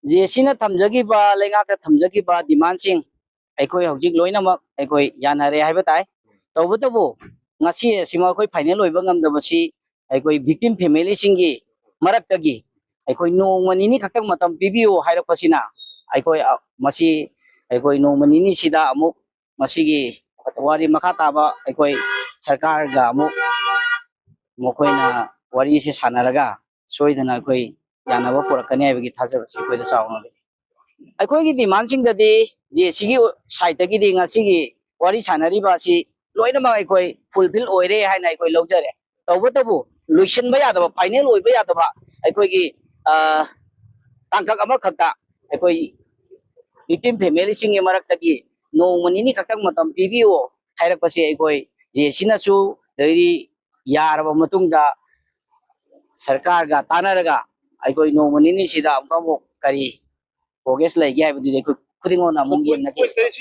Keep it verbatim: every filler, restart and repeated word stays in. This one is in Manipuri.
ꯖꯦ ꯁꯤꯅ ꯊꯝꯖꯈꯤꯕ, ꯂꯩꯉꯥꯛꯇ ꯊꯝꯖꯈꯤꯕ demandꯁꯤꯡ ꯑꯩꯈꯣꯏ ꯍꯧꯖꯤꯛ ꯂꯣꯏꯅꯃꯛ ꯑꯩꯈꯣꯏ ꯌꯥꯅꯔꯦ ꯍꯥꯏꯕ ꯇꯥꯏ꯫ ꯇꯧꯕꯇꯕꯨ ꯉꯁꯤ ꯑꯁꯤꯃꯛ ꯑꯩꯈꯣꯏ final ꯑꯣꯏꯕ ꯉꯝꯗꯕꯁꯤ ꯑꯩꯈꯣꯏ victim familyꯁꯤꯡꯒꯤ ꯃꯔꯛꯇꯒꯤ ꯑꯩꯈꯣꯏ ꯅꯣꯡꯃ ꯅꯤꯅꯤ ꯈꯛꯇꯪ ꯃꯇꯝ ꯄꯤꯕꯤꯌꯨ ꯍꯥꯏꯔꯛꯄꯁꯤꯅ ꯑꯩꯈꯣꯏ, ꯑ, ꯃꯁꯤ ꯑꯩꯈꯣꯏ ꯅꯣꯡꯃ ꯅꯤꯅꯤꯁꯤꯗ ꯑꯃꯨꯛ ꯃꯁꯤꯒꯤ ꯋꯥꯔꯤ ꯃꯈꯥ ꯇꯥꯕ ꯑꯩꯈꯣꯏ ꯁꯔꯀꯥꯔꯒ ꯑꯃꯨꯛ ꯃꯈꯣꯏꯅ ꯋꯥꯔꯤꯁꯤ ꯁꯥꯟꯅꯔꯒ ꯁꯣꯏꯗꯅ ꯑꯩꯈꯣꯏ ꯌꯥꯅꯕ ꯄꯨꯔꯛꯀꯅꯤ ꯍꯥꯏꯕꯒꯤ ꯊꯥꯖꯕꯁꯤ ꯑꯩꯈꯣꯏꯗ ꯆꯥꯎꯅ ꯂꯩ꯫ ꯑꯩꯈꯣꯏꯒꯤ demandꯁꯤꯡꯗꯗꯤ ꯖꯦ ꯁꯤꯒꯤ sideꯇꯒꯤꯗꯤ ꯉꯁꯤꯒꯤ ꯋꯥꯔꯤ ꯁꯥꯟꯅꯔꯤꯕ ꯑꯁꯤ ꯂꯣꯏꯅꯃꯛ ꯑꯩꯈꯣꯏ fulfil ꯑꯣꯏꯔꯦ ꯍꯥꯏꯅ ꯑꯩꯈꯣꯏ ꯂꯧꯖꯔꯦ꯫ ꯇꯧꯕꯇꯕꯨ ꯂꯣꯏꯁꯤꯟꯕ ꯌꯥꯗꯕ, final ꯑꯣꯏꯕ ꯌꯥꯗꯕ ꯑꯩꯈꯣꯏꯒꯤ, ꯑ, ꯇꯥꯡꯀꯛ ꯑꯃꯈꯛꯇ ꯑꯩꯈꯣꯏ victim familyꯁꯤꯡꯒꯤ ꯃꯔꯛꯇꯒꯤ ꯅꯣꯡꯃ ꯅꯤꯅꯤ ꯈꯛꯇꯪ ꯃꯇꯝ ꯄꯤꯕꯤꯌꯨ ꯍꯥꯏꯔꯛꯄꯁꯤ ꯑꯩꯈꯣꯏ ꯖꯦ ꯁꯤꯅꯁꯨ ꯑꯗꯩꯗꯤ ꯌꯥꯔꯕ ꯃꯇꯨꯡꯗ ꯁꯔꯀꯥꯔꯒ ꯇꯥꯟꯅꯔꯒ ꯑꯩꯈꯣꯏ ꯅꯣꯡꯃ ꯅꯤꯅꯤꯁꯤꯗ ꯑꯃꯨꯛꯀ ꯑꯃꯨꯛ ꯀꯔꯤ progress ꯂꯩꯒꯦ ꯍꯥꯏꯕꯗꯨꯗꯤ ꯑꯩꯈꯣꯏ ꯈꯨꯗꯤꯡꯃꯛꯅ ꯑꯃꯨꯛ ꯌꯦꯡꯅꯈꯤꯁꯤ꯫